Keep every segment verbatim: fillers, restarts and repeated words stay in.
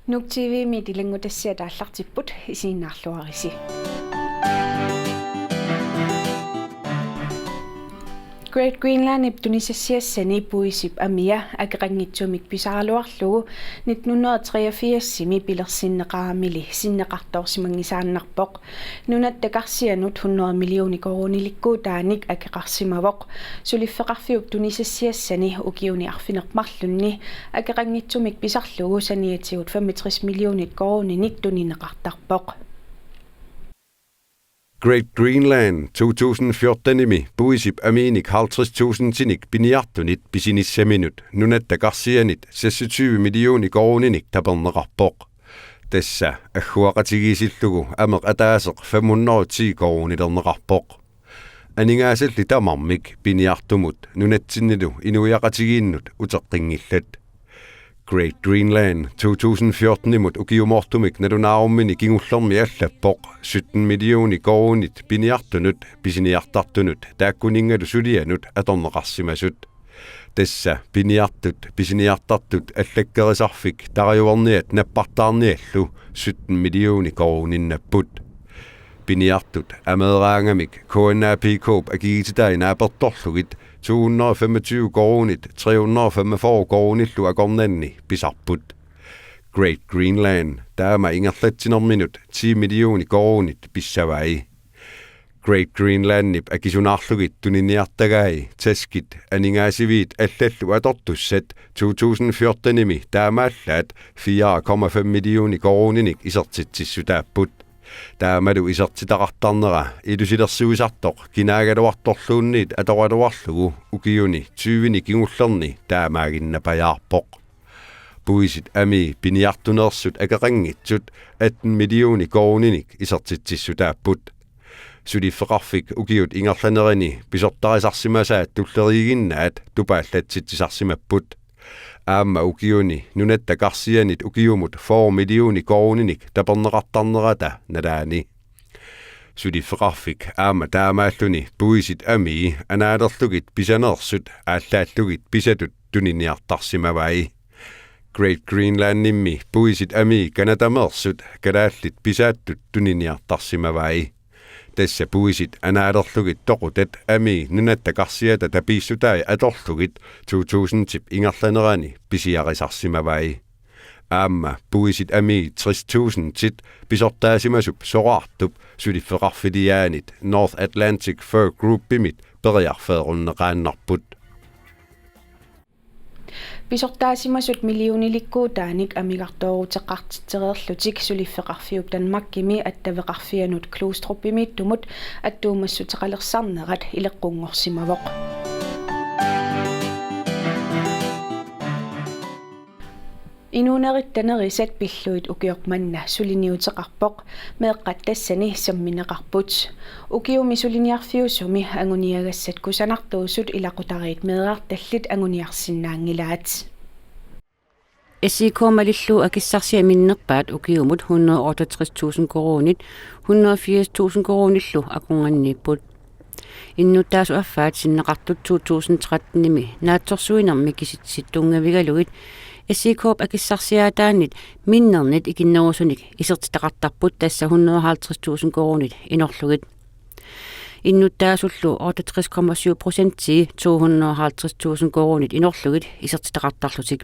Nuuk T V-mit ilanngutassiat aallartipput, isiginnaarluarisi. Great Greenlandip tunisassiassani puisip amia akeqanngitsumik pisaraluarlugu nitten hundrede treogfirsimi pilersinneqaramili sinneqartoorsimanngisaannarpoq. Nunatta Karsianut hundrede millioner koruunilikkuutaanik akeqarsimavoq. Suliffeqarfiup tunisassiassani ukiuni arfineq-marlunni akeqanngitsumik pisarlugu saniatigut femogtres millioner koruuninik tunineqartarpoq. Great Greenland to tusind fjortenimi puisip amiinik halvtreds tusindinik piniartunit pisinissaminut Nunatta Karsianit seksogtyve millioner koruuninik taperneqarpoq. Tassa agguaqatigiissillugu ameq ataaseq fem hundrede og ti koruunilerneqarpoq. Aningaasalli tamarmik piniartumut nunatsinnilu inuiaqatigiinnut uteqqinngillat. Great Greenland to tusind fjortenimut ukiumoortumik nalunaarummi kingullermi allappoq sytten millioner koruunit piniartunut pisiniartartunut taakkuninngalu sulianut atorneqarsimasut. Tassa piniartut pisiniartartut allakkerisarfik tarajuarniat nappartaarniallu sytten millioner koruuninnapput. Piniartut ameeraangamik K N A P K-p akigitai naapertorlugit to hundrede og femogtyve koruunit tre hundrede og femogfyrre koruunillu akornanni pisarput. Great Greenland taama ingerlatsinerminut ti millioner koruunit pissavai. Great Greenlandip akisunaarlugit tuniniartagai taskit aningaasiviit allallu atortussat to tusind fjortenimi taamaallaat fire komma fem millioner koruuninik isertitsissutaapput. Taamalu isertitaqartarnera ilusilersuisartoq kinaagaluartorluunniit atoraluarlugu ukiuni tyveni kingullerni taamaaginnapajaarpoq. Puisit amii piniartuneersut akeqanngitsut atten millioner koruuninik isertitsissutaapput. Suliffeqarfik ukiut ingerlanerini pisortarisarsimasaat tulleriiginnaat tupaallatsitsisarsimapput. Aamma ukiuni Nunatta Karsianit ukiumut fyrre millioner koruuninik taperneqartarnerata nalaani. Suliffeqarfik aamma taamaalluni puisit amii anaalerlugit pisaneersut aallaallugit pisatut tuniniartarsimavai. Great Greenlandimmi puisit amii Canadameersut kalaallit pisaattut tuniniartarsimavai. Tassa puisit anaalerlugit toqutat amii Nunatta Karsiata tapiissutai atorlugit to tusindip ingerlanerani pisiarisarsimavai. Aamma puisit amii tres tusindit pisortaasimasup soraartup suliffeqarfiliaanit North Atlantic Fur Groupimit periarfeerunneqaannarput. Pisortaasimasut millionilikkuutaanik amigartooruteqartitsereerlutik suliffeqarfiup Danmarkimi attaveqarfianut Glostrupimiittumut attuumassuteqalersarnerat ileqqunngorsimavoq. Inuuneritta nerisat pillugit ukioq manna suliniuteqarpoq, meeqqat tassani sammineqarput. Ukiumi suliniarfiusumi anguniagassat kusanartuusut ilaqutariit meerartallit anguniarsinnaanngilaat. S I K malillugu akissarsiat minnerpaat ukiumut hundrede otteogtres tusind koruunit hundrede firs tusind koruunillu akornanniipput. Innuttaasut affaat sinneqartut to tusind trettenimi naatsorsuinermi kisitsisittunngavigalugit S I K-p akissarsiaataannit minnernit ikinnerusunik isertitaqartarput, tassa hundrede halvtreds tusind koruunit inorlugit. Innuttaasullu otteogtres komma syv procentii to hundrede halvtreds tusind koruunit inorlugit isertitaqartarlutik.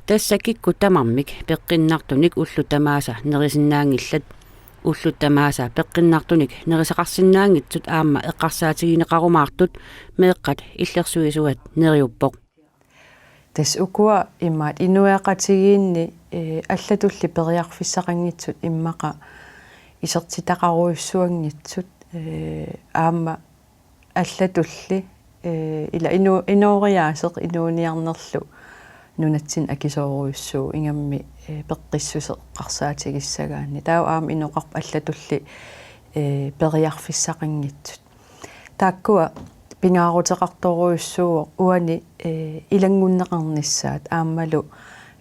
Tassa kikkut tamarmik peqqinnartunik ullut tamaasa nerisinnaanngillat. Ullut tamaasa peqqinnartunik nerisaqarsinnaanngitsut aamma eqqarsaatigineqarumaartut meeqqat illersuisuat neriuppoq. Tassa ukua imaat inuiaqatigiinni, eh, allatulli periarfissaqanngitsut immaqa isertitaqarujussuanngitsut, eh, aamma allatulli, eh, ila inu-, inooriaaseq inuuniarnerlu nunatsinni akisoorujussuuvoq, ingammik, eh, peqqissuseq eqqarsaatigissagaanni. Taava aamma inoqarpoq allatulli, eh, periarfissaqanngitsut. Taakkua pingaaruteqartorujussuuvoq uani, eh, ilanngunneqarnissaat aammalu,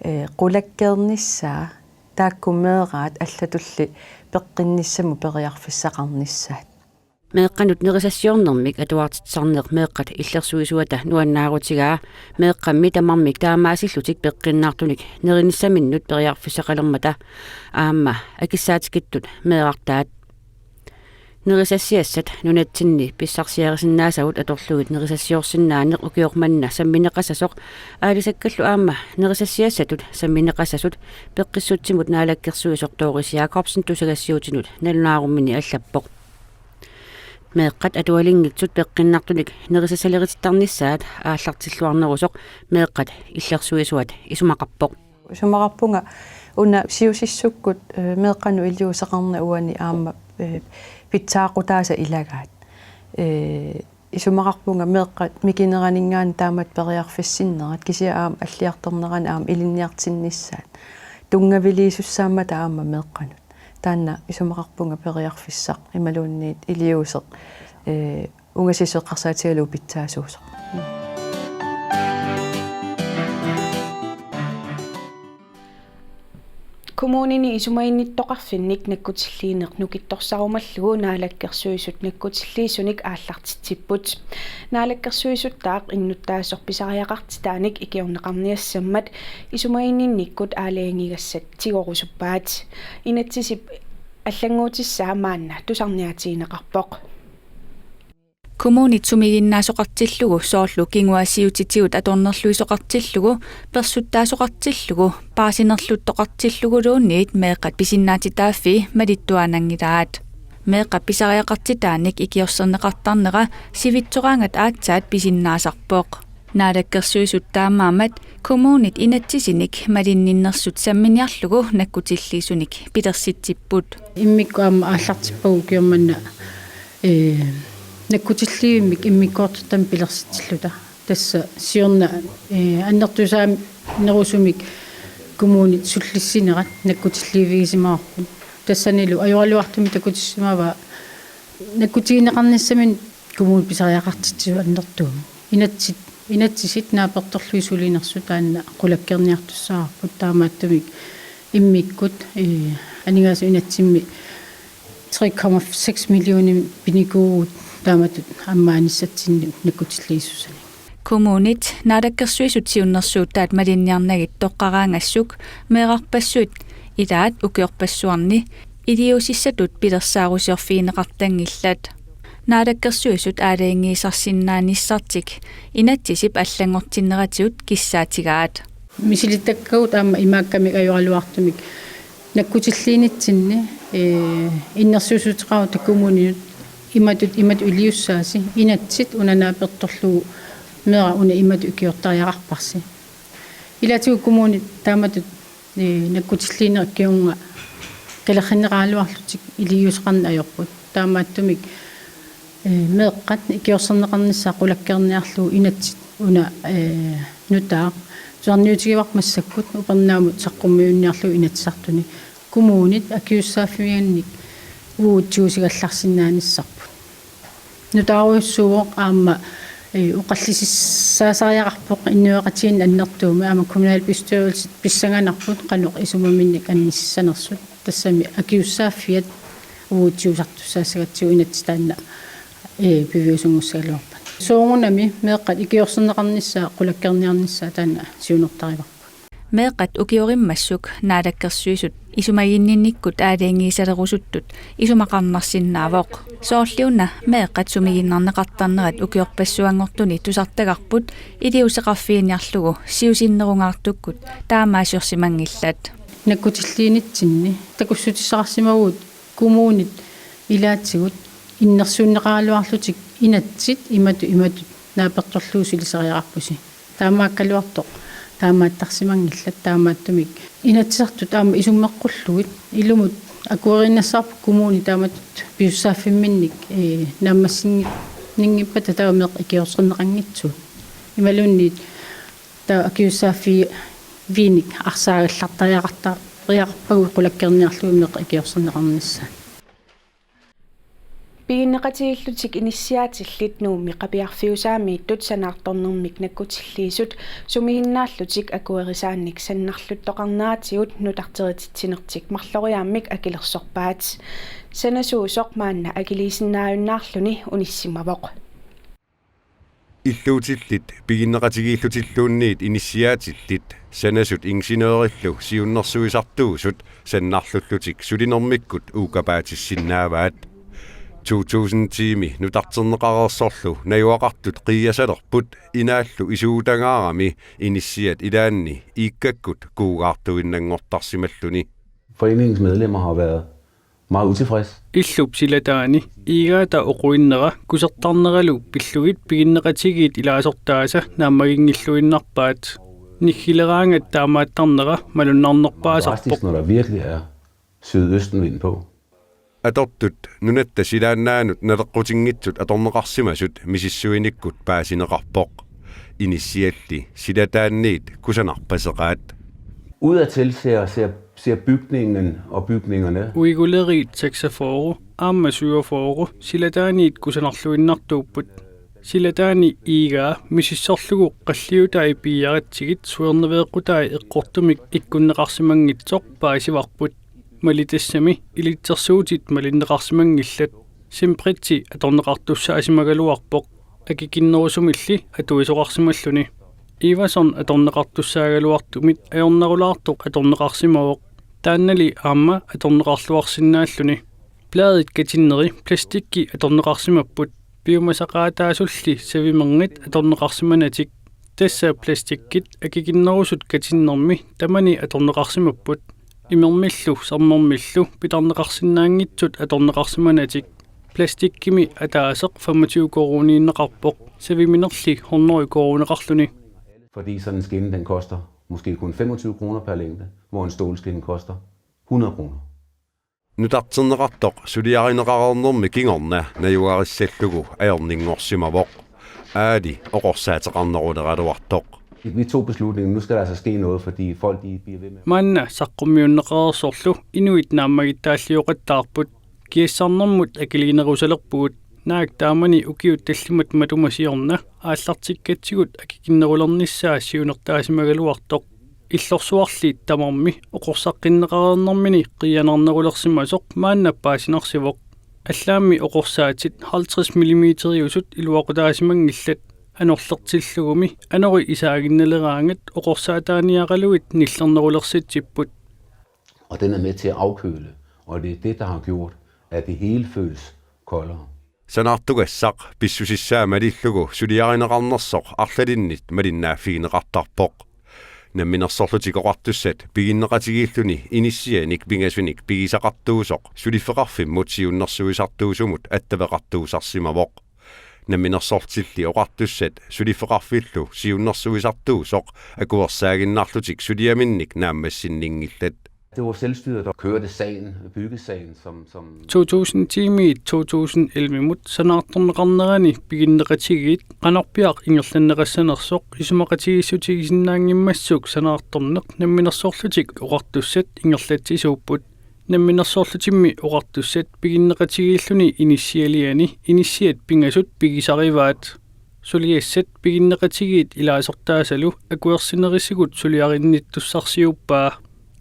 eh, qulakkeernissaa, taakku meeraat allatulli peqqinnissamut periarfissaqarnissaat. Meeqqanut nerisassiornermik atuartitsisarneq meeqqat illersuisuata nuannaarutigaa, meeqqammi tamarmik taamaasillutik peqqinnartunik nerinissaminnut periarfissaqalermata aamma akissaatikittut meerartaat. Nerisassiassat nunatsinni pissarsiarisinnaasagut atorlugit nerisassiorsinnaaneq ukioq manna sammineqassasoq aalisakkallu aamma nerisassiassatut sammineqassasut Peqqissutsimut naalakkersuisoq Doris Jakobsen tusagassiuutinut nalunaarummini allappoq. Meeqqat atualinngitsut peqqinnartunik nerisassalerutittarnissaat aallartilluarnerusoq meeqqat illersuisuat isumaqarpoq. Isumaqarpunga una siusissukkut, eh, meeqqanut iliuuseqarneq uani aamma, eh, pitsaaqutaasa ilagaat. Eh, isumaqarpunga meeqqat mikineraninngaanniit taamatut periarfissinnerat kisianni aamma alliartornerani aamma ilinniartinnissaat. Tunngaviliisussaammata aamma meeqqanut. Taanna isumaqarpunga periarfissaq imaluunniit iliuuseq, eh, ungasisoqarsaatigalugu pitsaasuusoq. Kommunini isumaginnittoqarfinnik nakkutilliineq nukittorsarumallugu Naalakkersuisut nakkutilliisunik aallartitsipput. Naalakkersuisuttaaq innuttaasoq pisariaqartitaanik ikiorneqarniassammat isumaginninnikkut aalajangigassat tigorusuppaat. Inatsisip allannguutissaa maanna tusarniaatigineqarpoq. Kommunit sumiginnaasoqartillugu soorlu kinguaassiuutitigut atornerluisoqartillugu, persuttaasoqartillugu, paasinerluttoqartilluguluunniit meeqqat pisinnaatitaaffii malittuaannanngilaat. Meeqqap pisariaqartitaanik ikiorserneqartarnera sivitsoraangat aatsaat pisinnaasarpoq. Naalakkersuisut taamaammat kommunit inatsisinik malinninnersut samminiarlugu nakkutilliisunik pilersitsipput. Immikkut aamma aallartippagut ukioq manna, eh, nakkutilliivimmik immikkoortortamik pilersitsilluta. Tassa siorna, eh, annertusaanerusumik kommunit sullissinerat nakkutilliivigisimavarput. Tassanilu ajoraluartumik takutissimavaa nakkutigineqarnissaminut kommunip pisariaqartitsisut annertuumik. Inatsit, inatsisit naapertorlugit sulinersut taanna qulakkeerniartussaavarput, taamaattumik immikkut, eh, aningaasat inatsimmi tre komma seks millioner pinikuuvugut taamatut ammaanissatsinnik nakkutilliisussanik. Kommunit Naalakkersuisut siunnersuutaat malinniarnagit toqqaraangassuk meerarpassuit ilaat ukiorpassuarni iliuusissatut pilersaarusiorfigineqartanngillat. Naalakkersuisut aalajangiisarsinnaanissartik inatsisip allanngortinneratigut kissaatigaat. Misilittakkagut aamma imaakkamik ajoraluartumik nakkutilliinitsinni, eh, innersuussuteqarutta kommuninut imatut, imatut iliussaasi, inatsit una naapertorlugu meeraq una imatut ikiortariaqarparsi. Ilaatigut kommunit taamatut, eh, nakkutilliineq kingorna kalerrinneqaraluarlutik iliuuseqarneq ajorput. Taamaattumik, eh, meeqqat ikiorserneqarnissaat qulakkeerniarlugu inatsit una, eh, nutaaq tusarniutigivarput massakkut upernaamut saqqummiunniarlugu Inatsisartuni. Kommunit akisussaaffiannik uagut tigusigallarsinnaanissarput. Nutaarujussuuvoq aamma, eh, oqallisissaasariaqarpoq inuiaqatigiinni annertuumik aamma kommunalbestyrelsit pissanganarput qanoq isumaminnik annissanersut. Tassami akisussaaffiat uagut tigusartussaassagatsigu inatsit taanna, eh, piviusunngussagaluarpat. Soorunami meeqqat ikiorserneqarnissaat qulakkeerniarnissaat taanna siunertarivarput. Meeqqat ukiorimmassuk Naalakkersuisut isumaginninnikkut aalajangiisalerusuttut isumaqarnarsinnaavoq. Soorliuna meeqqat sumiginnarneqartarnerat ukiorpassuanngortuni tusartagarput iliuuseqarfiginiarlugu siusinnerungaartukkut taamaasiorsimanngillat. Nakkutilliinitsinni takussutissaqarsimavugut kommunit ilaatigut innersuunneqaraluarlutik inatsit imatut imatut naapertorlugu sulisariaqarpusi. Taamaakkaluartoq taamaattarsimanngillat, taamaattumik Inatsisartut aamma isummeqqullugit ilumut akueriinnassarput kommuni taamatut pisussaaffimminnik, eh, naammassinninngippata taava meeqqat ikiorserneqanngitsugut. Imaluunniit taava akisussaaffiinik arsaagallartariaqartariaqarpagut qulakkeerniarlugu meeqqat ikiorserneqarnissaat. Piginneqatigiillutik inissiaatillit Nuummi Qapiarfiusaamiittut sanaartornermik nakkutilliisut sumiginnaallutik akuerisaannik sannarluttoqarneratigut nutarterititsinertik marloriaammik akilersorpaat. Sanasuusoq maanna akiliisinnaajunnaarluni unissimavoq. Illuutillit piginneqatigiillutilluunniit inissiaatillit sanasut ingeniørillu siunnersuisartuusut sannarlullutik sulinermikkut uukapaatissinnaavat. To tusind tiimi nutarterneqareersorlu najugaqartut qiiasalerput inaallu isuutangaarami inissiat ilaanni iikkakkut kuugaartuinnanngortarsimalluni. Foreningens medlemmer har været meget utilfreds. Illup silataani iigaata oquinnera kusertarneralu pillugit piginneqatigiit ilaasortaasa naammaginngilluinnarpaat. Niggileraangat taamaattarnera malunnarnerpaasarpoq. Drastisk, når der virkelig er sydøstenvind på. Atortut nunatta silaannaanut naleqqutinngitsut atorneqarsimasut misissuinikkut paasineqarpoq. Inissialli silataanniit kusanarpaseqaat. Udadtil ser, ser, ser bygningen og bygningerne. Uigulerit seksogfyrre aamma syvogfyrre silataaniit kusanarluinnartuupput. Silataani iigaa misissorlugu qalliutai piiaratsigit suernaveeqqutai eqqortumik ikkunneqarsimanngitsoq paasivarput. Malitassami ilitsersuutit malinneqarsimanngillat. Simpritsi atorneqartussaasimagaluarpoq akikinnerusumilli atuisoqarsimalluni. Ivason atorneqartussaagaluartumit ajornerulaartoq atorneqarsimavoq. Taannali aamma atorneqarluarsinnaalluni. Bladet katinneri plastikki atorneqarsimapput. Piumasaqaataasulli savimernit atorneqarsimanatik. Tassa plastikkit akikinnerusut katinnermi tamani atorneqarsimapput. Imermillu sermermillu pitarneqarsinnaanngitsut atorneqarsimanatik. Plastikkimi ataaseq femogtyve koruuniinneqarpoq. Saviminerli hundrede koruuneqarluni. Fordi sådan en skinne, den koster måske kun femogtyve kroner per længde, hvor en stålskinne koster hundrede kroner. Nutarterneqartoq suliarineqareernermi kingorna najugarissallugu ajorninngorsimavoq. Aali oqorsaateqarneruleraluartoq. Vi tog beslutningen, nu skal der altså ske noget, fordi folk de bliver ved med. Maanna saqqummiunneqareersorlu inuit naammagittaalliuqattaarput. Kiassarnermut akiliinerusalerpugut. Naak taamani ukiut tallimat matuma siorna aallartikkatsigut akikinnerulernissaa siunertaasimagaluartoq. Illorsuarli tamarmi oqorsaqqinneqareernermini qiianarnerulersimasoq maanna paasinarsivoq. Allaammi oqorsaatit halvtreds millimeteriusut iluaqutaasimanngillat. Anorlertillugumi anori isaaginnaleraangat oqorsaataaniaralugit nillernerulersitsipput. Og den er med til at afkøle, og det er det, der har gjort, at det hele føles koldere. Sanaartugassaq pissusissaa malillugu suliarineqarnersoq arlalinnit malinnaaffigineqartarpoq. Namminersorlutik Oqartussat piginneqatigiilluni inissianik pingasunik pigisaqartuusoq suliffeqarfimmut siunnersuisartuusumut attaveqartuusarsimavoq. Namminersorlutilli Oqartussat suliffeqarfillu siunnersuisartuusoq akuersaaginnarlutik suliaminnik naammassinninngillat. Det var selvstyret, der kørte sagen, byggesagen, som, som To tusind ti-miit to tusind elleve-mut sanaartorneqarnerani piginneqatigiit qanorpiaq ingerlanneqassanersoq isumaqatigiissutigisinnaanngimmassuk sanaartorneq Namminersorlutik Oqartussat ingerlatsisuupput. Namminersorlutimmi Oqartussat piginneqatigiilluni inissialiani inissiat pingasut pigisarivaat. Suliassat piginneqatigiit ilaasortaasalu akuersinerisigut suliarinnittussarsiuppaa.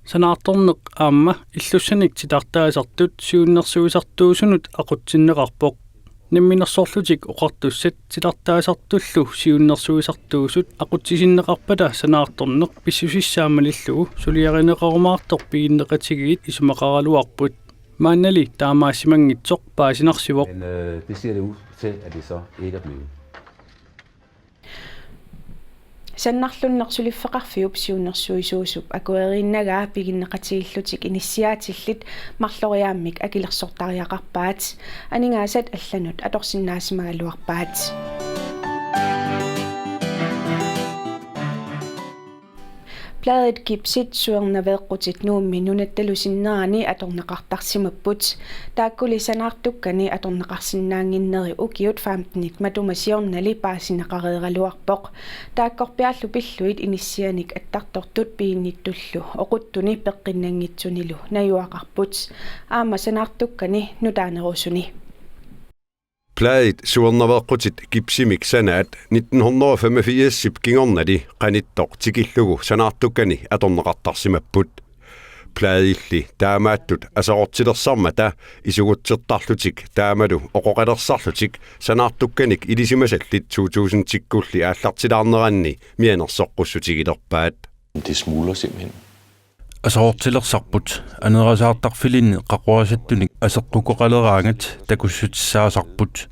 Sanaartorneq aamma illussanik titartaasartut siunnersuisartuusunut aqutsinneqarpoq. Namminersorlutik Oqartussat titartaasartullu siunnersuisartuusut aqutsisinneqarpata sanaartorneq pissusissaa malillugu suliarineqarumaartoq piginneqatigiit isumaqaraluarput. Maannali taamaassimanngitsoq paasinarsivoq. Men øh, det ser det ud til, at det så ikke er blevet. Sannarlunneq suliffeqarfiup siunnersuisuusup akueriinnagaa piginneqatigiillutik inissiaatillit marloriaammik akilersortariaqarpaat. Aningaasat allanut atorsinnaasimagaluarpaat. Bladet gipsit suernaveeqqutit Nuummi nunattalu sinnerani atorneqartarsimapput. Taakkuli sanaartukkani atorneqarsinnaannginneri ukiut femtenit matuma siornali paasineqareeraluarpoq. Taakkorpiaallu pillugit inissianik attartortut piinnittullu oquttuni peqqinnanngitsunilu najugaqarput. Aamma sanaartukkani nutaanerusuni. Bladet suernaveeqqutit gipsimik sanaat nitten hundrede og femogfirsip kingornali qanittoq tikillugu sanaartukkani atorneqartarsimapput. Pladilli taamaattut aserortilersarmata isugutsertarlutik taamalu oqoqalersarlutik sanaartukkanik ilisimasallit to tusindikkulli aallartilaarneranni mianersoqqussutigilerpaat. Det smuldrer simpelthen. Aserortilersarput, anerasaartarfilinni qaqorisattunik aseqqukkoqaleraangat takussutissaasarput.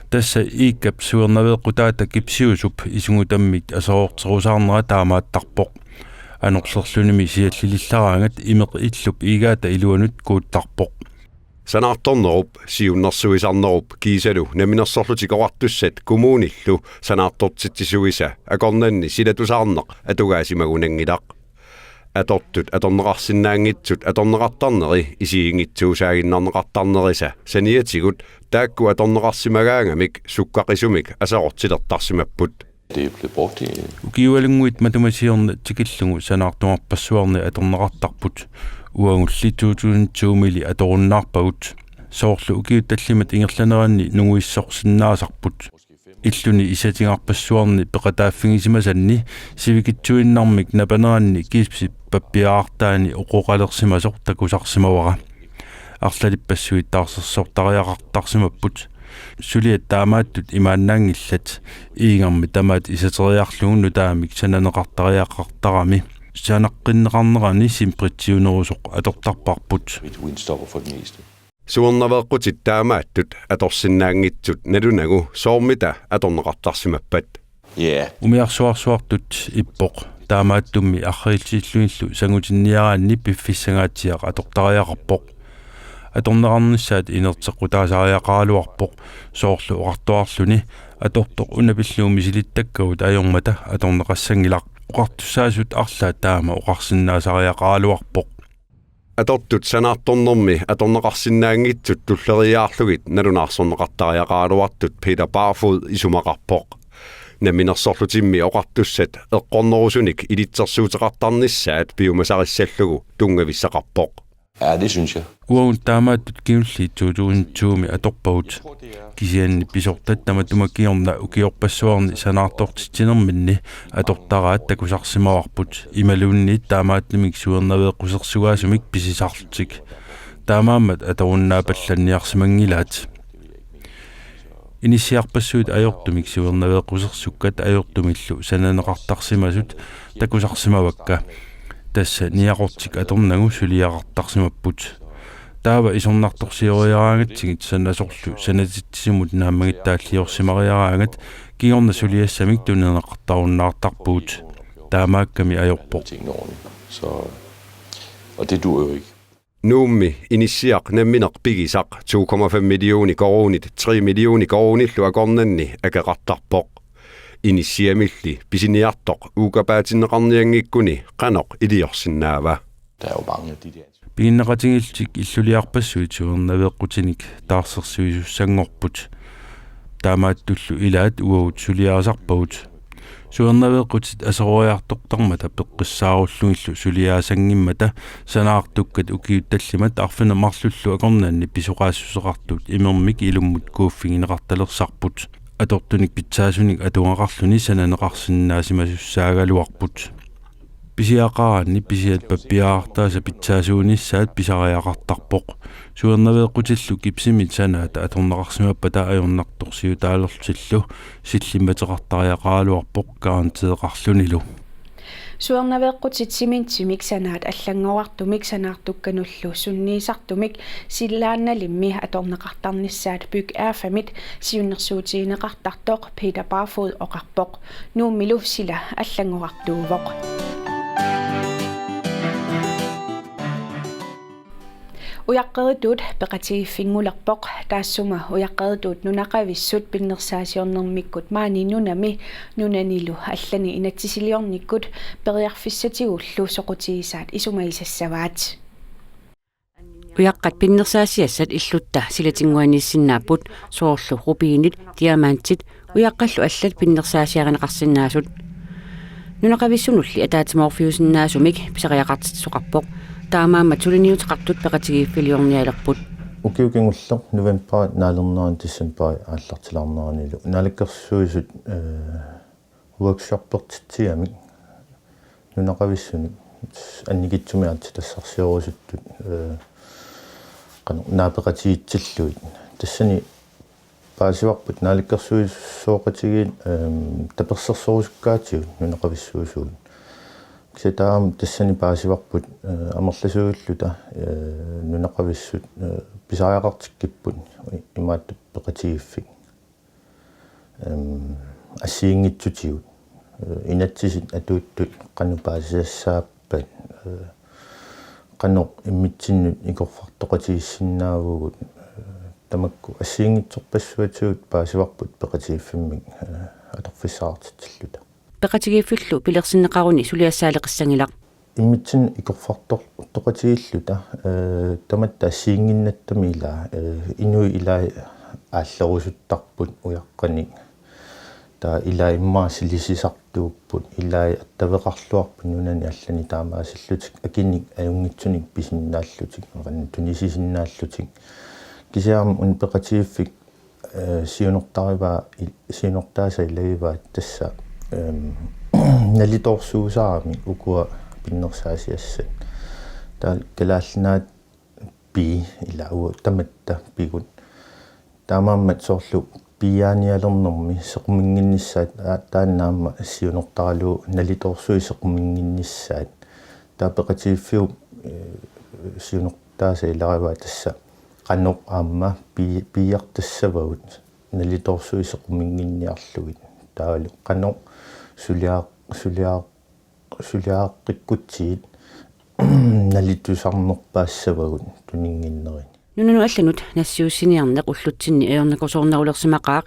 Tassa Iikkap suernaveeqqutaata kipsiusup isugutammik aserorterusaarnera taamaattarpoq. Anorlerlunimi siallilillaraangat imeq illup iigaata iluanut kuuttarpoq. Sanaartornerup, siunnersuisarnerup kiisalu Namminersorlutik Oqartussat kommunillu sanaartortitsisuisa akornanni silatusaarneq atugaasimagunanngilaq. Atortut atorneqarsinnaanngitsut atorneqartarneri isiginngitsuusaaginnarneqartarnerisa saniatigut taakku atorneqarsimagaangamik sukkaqisumik aserortilertarsimapput. Det er blevet brugt i Ukiualunnguit matuma siorna tikillugu sanaartugarpassuarni atorneqartarput. Uagulli to tusind to-mili atorunnaarpagut. Soorlu ukiut tallimat ingerlaneranni nunguissorsinnaasarput. Illuni isatigarpassuarni peqataaffigisimasanni sivikitsuinnarmik napaneranni kipsip pappiarartaani oqoqalersimasoq takusarsimavara. Arlalippassuit taarsersortariaqartarsimapput. Suliat taamaattut imaannaanngillat. Iigarmi tamaat isateriarlugu nutaamik sananeqartariaqartarami. Sanaqqinneqarnerani simpritsiunerusoq atortarparput. Et windstopper for det meste. Suernaveeqqutit taamaattut atorsinnaanngitsut nalunagu soormita atorneqartarsimappat. Ja, Umiarsuarsuartut ippoq. Taamaattummi arriilsillunilu sangutinniaraanni piffissangaatsiaq atortariaqarpoq. Atorneqarnissaat inerteqqutaasariaqaraluarpoq, soorlu oqartuarluni atortoq una pillugu misilittakkagut ajormata atorneqassanngilaq. Oqartussaasut arlaat taama oqarsinnaasariaqaraluarpoq. Atortut sanaartornermi atorneqarsinnaanngitsut tulleriiaarlugit nalunaarsorneqartariaqaraluartut Peter Barfod isumaqarpoq. Namminersorlutimmi Oqartussat eqqornerusunik ilitsersuuteqartarnissaat piumasarissallugu tunngavissaqarpoq. Ja, det synes jeg. Uagut taamaattut kingulliit to tusind to-mi atorpagut. Kisianni pisortat tamatuma kingorna ukiorpassuarni sanaartortitsinerminni atortaraat takusarsimavarput. Imaluunniit taamaattumik suernaveeqqusersugaasumik pisisarlutik. Taamaammat atorunnaapallanniarsimanngilaat. Inissiarpassuit ajortumik suernaveeqqusersukkat ajortumillu sananeqartarsimasut takusarsimavakka. Tassa niaqortik atornagu suliaqartarsimapput. Taava isornartorsioriaraangatsigit sanasorlu sanatitsisumut naammagittaalliorsimariaraangat kingorna suliassamik tunineqartarunnaartarpugut. Taamaakkami ajorpoq. Tingene ordentligt. Så, og det dur jo ikke. Nuummi inissiaq nammineq pigisaq to komma fem millioner koruunit tre millioner koruunillu akornanni akeqartarpoq. Inissiamilli pisiniartoq uukapaatinneqarnianngikkuni qanoq iliorsinnaava? Der er jo mange af de der. Piginneqatigiillutik illuliarpassuit suernaveeqqutinik taarsersuisussanngorput. Taamaattullu ilaat uagut suliarisarpagut. Suernaveeqqutit aseroriartortarmata peqqissaarullugillu suliaasanngimmata sanaartukkat ukiut tallimat arfineq-marlullu akornanni pisoqaassuseqartut imermik ilummut kuuffigineqartalersarput. Atortunik pitsaasunik atugaqarluni sananeqarsinnaasimasussaagaluarput. Pisiaqaraanni pisiat pappiarartaasa pitsaasuunissaat pisariaqartarpoq. Suernaveeqqutillu kipsimit sanaat atorneqarsimappata ajornartorsiutaalerlutillu sillimmateqartariaqaraluarpoq garanteeqarlunilu. Suernaveeqqutit cementimik sanaat allanngorartumik sanaartukkanullu sunniisartumik silaannalimmi atorneqartarnissaat Byg R fem-it siunnersuutigineqartartoq Peter Barfod oqarpoq. Nuummilu sila allanngorartuuvoq. Ujaqqeritut peqatigiiffinngulerpoq, taassuma ujaqqeritut nunaqavissut pinnersaasiornermikkut maani nunami nunanilu allani inatsisiliornikkut periarfissatigullu soqutigisaat isumagisassavaat. Ujaqqat pinnersaasiassat illutta silatinnguaniissinnaapput, soorlu rubinit, diamantit, ujaqqallu allat pinnersaasiarineqarsinnaasut. Nunaqavissunulli ataatsimoorfiusinnaasumik pisariaqartitsisoqarpoq, taamaammat suliniuteqartut peqatigiiffiliornialerput. Ukioq kingulleq novembarip naalernerani decembarip aallartilaarneranilu Naalakkersuisut, eh, workshoppertitsigamik nunaqavissunik annikitsumik aatsitassarsiorusuttut, eh, qanoq naapeqatigiitsillugit. Tassani paasivarput naalakkersuisooqatigiit, ehm, tapersersorusukkaatigut nunaqavissuusugut. Kisianni taama tassani paasivarput, eh, amerlasuulluta, eh, nunaqavissut, eh, pisariaqartikkipput imaattoq peqatigiiffik. Ehm, assigiinngitsutigut. Eh, inatsisit atuuttut qanoq paasisassaappat, eh, qanoq immitsinnut ikorfartoqatigiissinnaavugut, eh, tamakku assigiinngitsorpassuatigut paasivarput peqatigiiffimmik, eh, atorfissaqartitsilluta. Peqatigiiffillu pilersinneqaruni suliassaaleqissanngilaq. Immitsinnut ikorfartortoqatigiilluta, eh, tamatta assigiinnginnattami ilaa, eh, inuit ilai aallerusuttarput ujaqqanik. Taava ilai immaqa silisisartuupput, ilai attaveqarluarput nunani allani taamaasillutik, akinik ajunngitsunik pisinnaallutik, qanoq tunisisinnaallutik. Kisianni una peqatigiiffik, eh, siunertarivaa, i-, siunertaasa ilagivaat tassa, ehm, nalitoorsuusaaramik ukua pinnersaasiassat. Taava Kalaallit Nunaat B ilaa uagut tamatta pigut. Taamaammat soorlu piiaanialernermi sequminnginnissaat, aa, taanna aamma siunertaralugu nalitoorsuit sequminnginnissaat. Taava peqatigiiffiup, eh, siunertaasa ilarivaa tassa qanoq aamma pii-, piiartassavagut nalitoorsuit sequminnginniarlugit. Taavalu qanoq suliaa-, suliaa-, suliareqqikkutsigit nalitusarnerpaassavagut tuninnginnerini. Nunanut allanut nassiussiniarneq ullutsinni ajornakusoornerulersimaqaaq.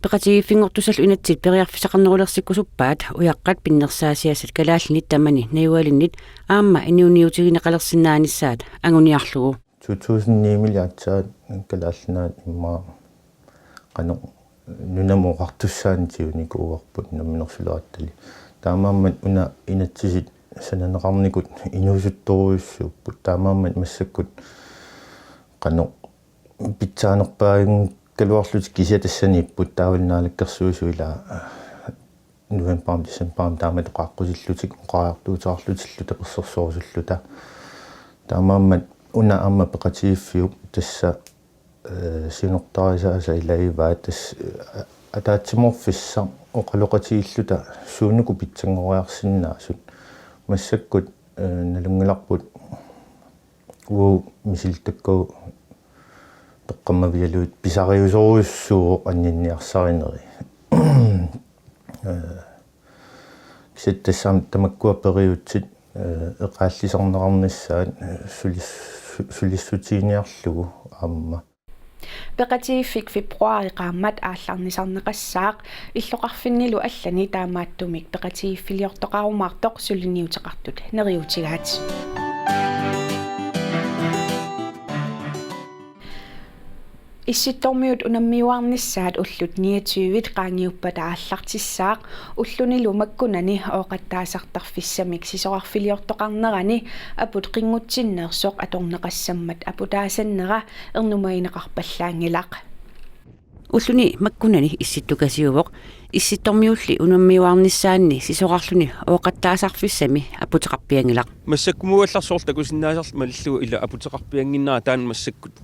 Peqatigiiffinngortussallu inatsit periarfissaqarnerulersikkusuppaat ujaqqat pinnersaasiassat kalaallinit tamani najugallit aamma inuuniutigineqalersinnaanissaat anguniarlugu. To tusind ni-miilli aatsaat Kalaallit Nunaat immaqa qanoq nunamut oqartussaannik tiguniarput namminersulerattali. Taamaammat una inatsisit sananeqarnikut inuusuttorujussuupput. Taamaammat massakkut qanoq pitsaanerpaajunngikkaluarlutik kisianni tassaniipput taavalu naalakkersuisut ilaa novembarimi decembarimi taamatut qaaqqusillutik oqariartuuteqarlutillu tapersersorusulluta. Taamaammat una aamma peqatigiiffiup tassa, eh, siunertarisaasa ilagivaat tassa, eh, ataatsimoorfissaq oqaloqatigiilluta suunuku pitsanngoriarsinnaasut. Massakkut, eh, nalunngilarput uagut misilittakkavut toqqammavigalugit pisariusorujussuuvoq anninniarsarineri. Eh, kisianni tassami tamakkua periutsit, eh, eqaallisarneqarnissaat, eh, sulis-, su-, sulissutiginiarlugu aamma. Peqatigiiffik februaari qaammat aallarnisarneqassaaq, illoqarfinnilu allani taamaattumik peqatigiiffiliortoqarumaartoq suliniuteqartut neriuutigaat. Issittormiut unammiuaarnissaat ullut niogtyvit qaangiuppata aallartissaaq, ullunilu makkunani ooqattaasartarfissamik sisorarfiliortoqarnerani aput qinngutsinneersoq atorneqassammat aputaasannera ernumagineqarpallaanngilaq. Ulluni makkunani Issittukasiuvoq, Issittormiulli unammiuaarnissaanni sisorarluni ooqattaasarfissami aputeqarpianngilaq. Massakkumuugallarsoorlu takusinnaasarluni malillugu ila aputeqarpiannginnera taanna massakkut,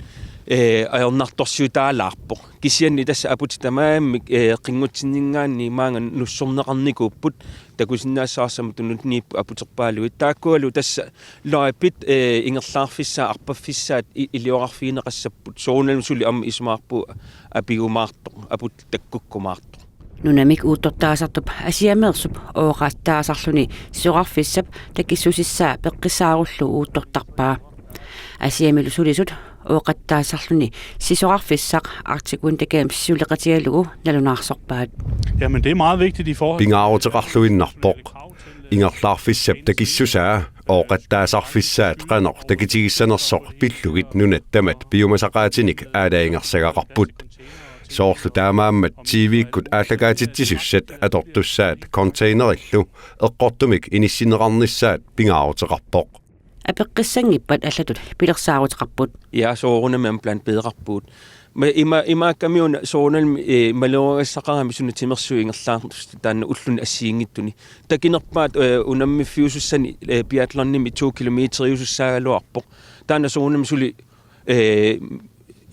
eh, ajornartorsiutaalaarpoq. Kisianni tassa aputit tamarmik, eh, qinngutsinninngaanniit maanga nussorneqarnikuupput takusinnaassavarsi aamma tununniippoq aputerpaalui. Taakkualu tassa løjpit, eh, ingerlaarfissaat, arpaffissaat i-, iliorarfigineqassapput. Soorunami suli aamma isumaqarpunga apiumaartoq, aput takkukkumaartoq. Nunamik uuttortaasartup Asiameersup ooqattaasarluni sisorarfissap takissusissaa peqqissaarullugu uuttortarpaa. Asiamilu sulisut ooqattaasarluni sisorarfissaq Arctic Winter Games siuleqatigalugu nalunaarsorpaat. Jamen, det er meget vigtigt i forhold Pingaaruteqarluinnarpoq. Ingerlaarfissap takissusaa ooqattaasarfissaat qanoq takitigissanersoq pillugit nunat tamat piumasaqaatinik aalajangersagaqarput. Soorlu taamaammat T V-kkut aallakaatitsisussat atortussaat containerillu eqqortumik inissinneqarnissaat pingaaruteqarpoq. apeqqissanngippat allatut pilersaaruteqarput. Ja, soorunami aamma plan B-qarpugut. Ma ima, imaakkami una soorunalimi, eh, maleruagassaqarami suna timersuit ingerlaartussat taanna ulluni assigiinngitsuni. Takinerpaat, eh, unammiffiusussani, eh, biathlonimi to kilometeriusussaagaluarpoq. Taanna soorunami suli, eh,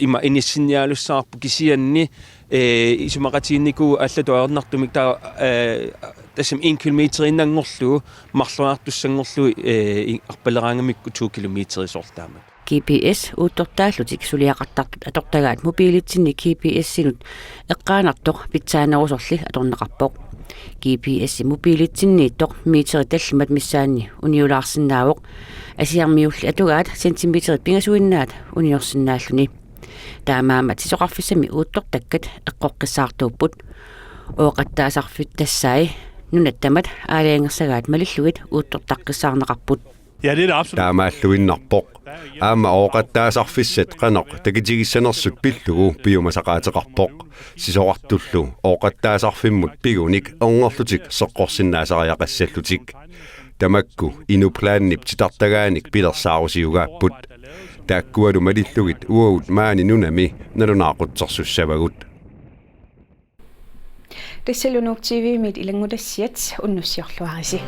ima inissinnialussaarpoq kisianni, eh, isumaqatigiinnikuuvoq allatut ajornartumik taava, eh, tassami en kilometeriinnanngorlugu marloriartussanngorlugu, eh, i-, arpaleraangamikku to kilometeri soorlu taamak. G P S uuttortaallutik suliaqartartut atortagaat mobiilitsinni G P S-inut eqqaanartoq pitsaanerusorli atorneqarpoq. G P S mobiilitsinniittoq meterit tallimat missaanni uniulaarsinnaavoq. Asiarmiulli atugaat centimeterit pingasuinnaat uniorsinnaalluni. Taamaammat sisoqarfissami uuttortakkat eqqoqqissaartuupput. Ooqattaasarfittassai nunat tamat aalajangersagaat malillugit uuttortaqqissaarneqarput. Ja, det er det absolut. Taamaalluinnarpoq. Aamma ooqattaasarfissat qanoq takitigissanersut pillugu piumasaqaateqarpoq. Sisoqartullu ooqattaasarfimmut pigunik erngorlutik seqqorsinnaasariaqassallutik. Tamakku inuplanip titartagaanik pilersaarusiugaapput. Taakkualu malillugit uagut maani nunami nalunaaqutsersussavagut. Tassalu Nuuk T V-mit ilanngutassiat, unnussiorluarisi.